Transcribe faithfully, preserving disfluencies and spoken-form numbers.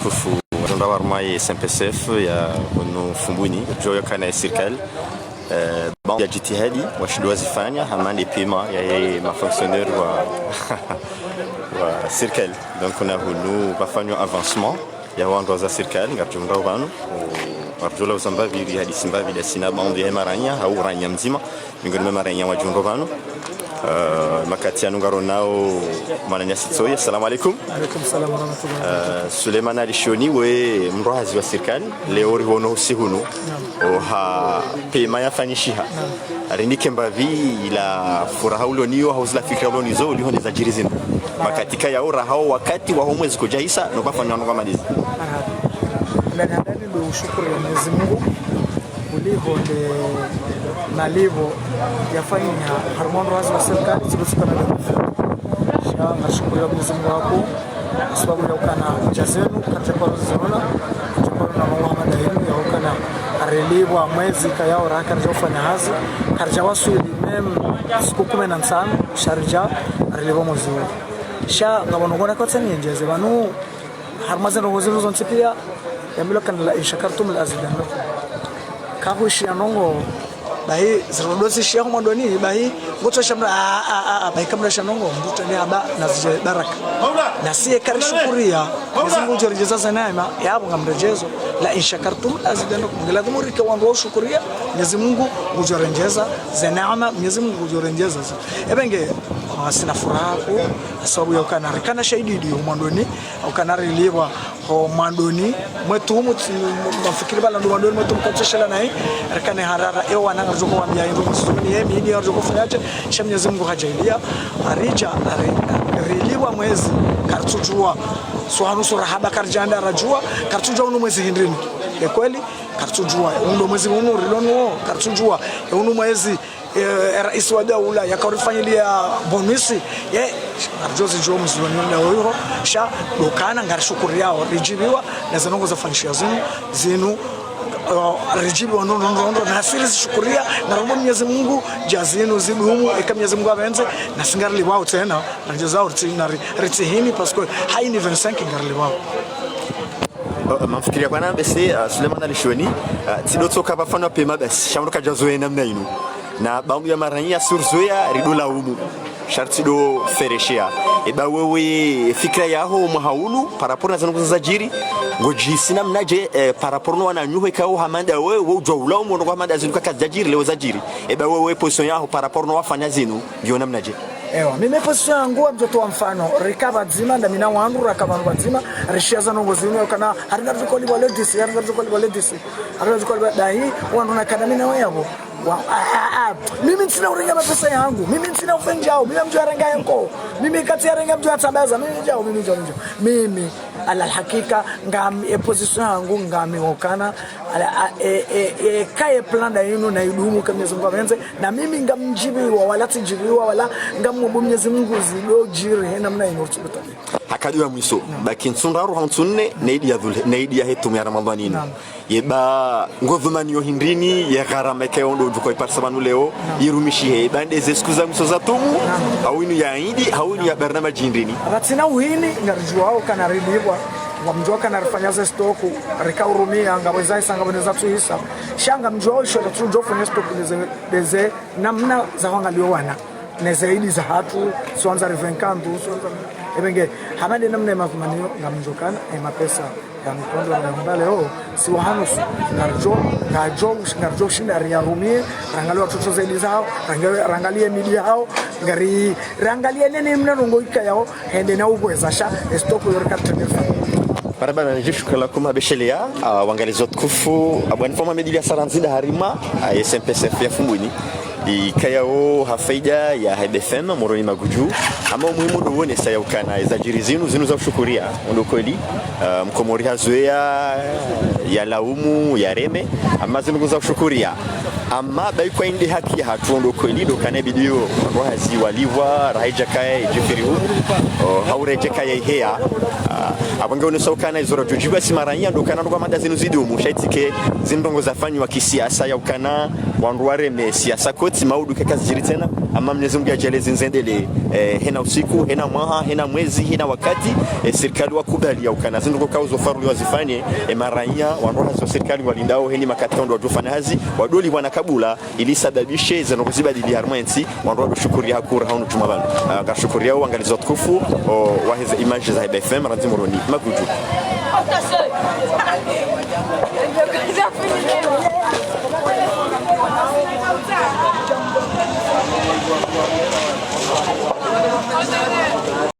Tufu, wadjondra warumwa ye S M P S F ya hunu Fumbuni, djo yokana ye sirikali. Eh, bon, ya jitihadi, washindwa zifanya, hama nde pema ya ye mafonctionnaire wa, wa sirikali. Donc, na hunu, pvafanywa avancement ya wandru wa za sirikali, ngaridjo mrao pvanu, o, ngaridjo la uzamba pvili hadisi mbapvi ndasi na baadhwi ya maranya, hau ranya mdzima, miongoni mwa maranya wadjondro pvanu. Eh, makati yanu ngaronao mwananyasi tsoye. Assalamu alaikum. Alaikum salam wa rahmatullah. Eh, Suleiman Ali Shioni, we mdru wa hazi wa sirikali, leo riwono usiku hunu. Naam. Oha pema yafanyishiha. Naam. Rinike mbapvi ila furaha uloniyo, hau zila fikira ulonizo, uliho nde zadjiri zinu. Naam. Makati kaya ora hau wakati wa ho mwezi kudjahisa, no pvafanywa no kwa madizi. Aha. Ndani handani ndo ushukuru ya Mwenyezi Mungu. Uliho nde malipvo yafanyiha harumwa wandru wa hazi wa sirikali, tsi lo tsi kana leo. Sha ngarishukuru ya Mwenyezi Mungu wakuu, sababu ya ukana dja zenu, karidja kwa zerona, karidja kwa na Mungu hama nda yinu, ya ukana arilipvwa mwezi kaya ora, karidja ufanya hazi, karidja waswili même siku kume na ntsanu, sha ridja, arilipvwa mwezi unu. Sha, ngapvo ndrongoo nakotsaha niyendjeze pvanu, harumwa ze ndrongoo zinu zontsi pia, yambilwa kana la in shakartum la azidannakum. Kahwishiya ndrongoo, bahi, zirodo zishiya ho mwandoni, bahi, ngotso shamra, a, a, a, a, bahi kamra sha ndrongoo, mbuta ni aba, na zije baraka. Na siye karishukuriya, Mwenyezi Mungu ngudjo rendjeza ze neema, yapvo ngamredjezo, la in shakartum la azidannakum. Ngiladhimu rike wandru wa ushukuriya, Mwenyezi Mungu ngudjo rendjeza ze neema, Mwenyezi Mungu ngudjo rendjeza ze. Ebe nge, ah, sina furaha ku, sababu ya ukana, rikana shahidi ho mwandoni, ukana rilipvwa ho mwandoni mwetu humu tsi-, mafikiri pvala ndo mwandoni mwetu mkotso shela nayi, rikane harara, ewa wana ngaridjo wambia hindru msoni, ye mini ngaridjo fanya dje, sha Mwenyezi Mungu hadjaaliya, haridja, hari-, rilipvwa mwezi, karitsudjuwa, so hanu so rahaba karidja nda radjuwa, karitsudjuwa unu mwezi hindrini. E kweli, karitsudjuwa, unu mwezi unu rilonuwo, karitsudjuwa, unu mwezi eh, rais wa daula, yakarifanyiliya bonus, ye, ngaridjo zidjuwa mzuloni na woyiho, sha, ndo ukana, ngarishukuriyao, ridjibiwa, na ze ndrongoo zafanyishiha zinu, zinu, eh, ridjibiwa ndo, ndo, ndo, ndo, na si rizishukuriya, ngaromba Mwenyezi Mungu, dja zinu zidumu, eka Mwenyezi Mungu apvendze, na si ngarilipvwao tsena, na dja zao ritsi-, na ri-, ritsihini, parce que, haini vingt-cinq ngarilipvwao. Oh, mamfikiri ya kwana bese, ah, Suleiman Ali Shioni, ah, tsi ndo tsoka pvafanywa pema basi, sha mdru kadjazoweya namna inu. Na baadhwi ya maranya si urizoweya, rido laumu. Sha ritsi ndo feresheya. Eba wewe, fikira yaho mwaha unu, par rapport na ze ndrongoo zadjiri, ngodjihisi namnadje, eh, par rapport no wananyaho ikao hama nda wewe, we udjuwa ulaumu, ndrongoo hama nda zinu kazidjadjiri, leo zadjiri. Eba wewe, position yaho, par rapport no wafanya zinu, ngiyo namnadje? Ewa, mimi position yangu, ngamdjo towa mfano, rika pvadzima, nda mi na wandru, raka pvanu pvadzima, rishiya ze ndrongoo zinu, ya ukana, hari ngaridjo kolipvwa le disi, hari ngaridjo kolipvwa le disi, hari ngaridjo kolipvwa dahi, wandru nakana mi na weyapvo. Wa, a, a, a, mimi ntsina urenga mapesa yangu, mimi ntsina ufendjao, mimi ngamdjo yarenga yanko, mimi katsi yarenga ngamdjo yatsambaza, mimi ndjao, mimi ndjao, mimi ndjao. Mimi, ala hakika, ngami, e position yangu, ngami ukana, ala, a, e, e, e, kaye plan nda inu, na idumu, eka Mwenyezi Mungu apvendze, na mimi ngamdjibiwa, wala tsidjibiwa, wala ngamomba Mwenyezi Mungu zidodjiri, he namna inu ritsubuta. Hakadu ya mwiso, baki ntsu ndraru hau ntsu nne, ne idi ya dhul-, ne idi yahe tumu ya Ramadhani inu. Naam. Yeba, ngodhumaniyo hindrini, ye gharama ikao ndo udjo uka iparisa pvanu leo, naam, irumishihe, yeba nde ze siku za mwiso za tumu, naam, hau inu ya idi, hau inu ya barnamaji hindrini. Pvatsina uhini, ngaridjuwao ukana rilipvwa, ngamdjuwao ukana rifanya ze stock, rika urumiya, ngapvo zahisa, ngapvo ne zatsuhisa. Sha ngamdjuwao isho ratsudjo fanya stock nde ze, nde ze namna za hwangaliyo wana. Ne zaidi zahatru, si wandza rivenkandu, si wandza, ebe nge, hama nde namna ye madhumaniyo, ngamdjo ukana, ye mapesa ya mikondo na mba leo, si wahanusu, ngaridjo, ngaridjo, ngaridjo shinda riyarumiye, rangaliye watoto zaidi zahao, rangaliye, rangaliye midi yahao, ngari, rangaliye nene mna ndrongoo ikayao, hende na uhweza sha, e stock yo rika trendefanya. Marahaba na nidji, shukran lakum ha besheleya, ah, wangalizi watukufu, abwani foma medili ya saranzi nda harumwa, ah, S M P S F ya Fumbuni. Ikayao ha faida ya Hayb F M, Moroni Magudju. Ama umuhimu ndo wonesa ya ukana, ezadjiri zinu, zinu za ushukuriya. Ndo kweli, ah, mkomori hazoweya, ya laumu, ya reme. Ama zinu za ushukuriya. Ama bayi kwa inde haki yahatru ndo kweli, ndo kana bidiyo, raha zi walipvwa, raha idjakaya, idjifiri hu. O, hau redjekaya iheya. Ah, apvo nge wonesa ukana izo radjodjibiwa si maranya, ndo kana ndo kwa mada zinu zidumu, sha itsike zindrongoo zafanywa kisiasa ya ukana wandru wareme siasa koti. Tsi maudu kazidjiri tsena, ama Mwenyezi Mungu yadjaaliye zinu zendelee, eh, hena usiku, hena mwaha, hena mwezi, hena wakati, eh, sirikali wakubali ya ukana zindru zikao zo faradhwi wazifanye, eh, maraiya, wandru hazi wa sirikali ngwalindao, heni makati wandru wadjofanya hazi, wadjolipvwa na kabula, ili isababishe zinu zibadili harumwa entsi, wandru wadjoshukuri hakuu raha unu djumwa pvanu. Ah, ngashukuriyao wangalizi watukufu, o, waheze image za Heba F M, randzi Moroni, Maguju.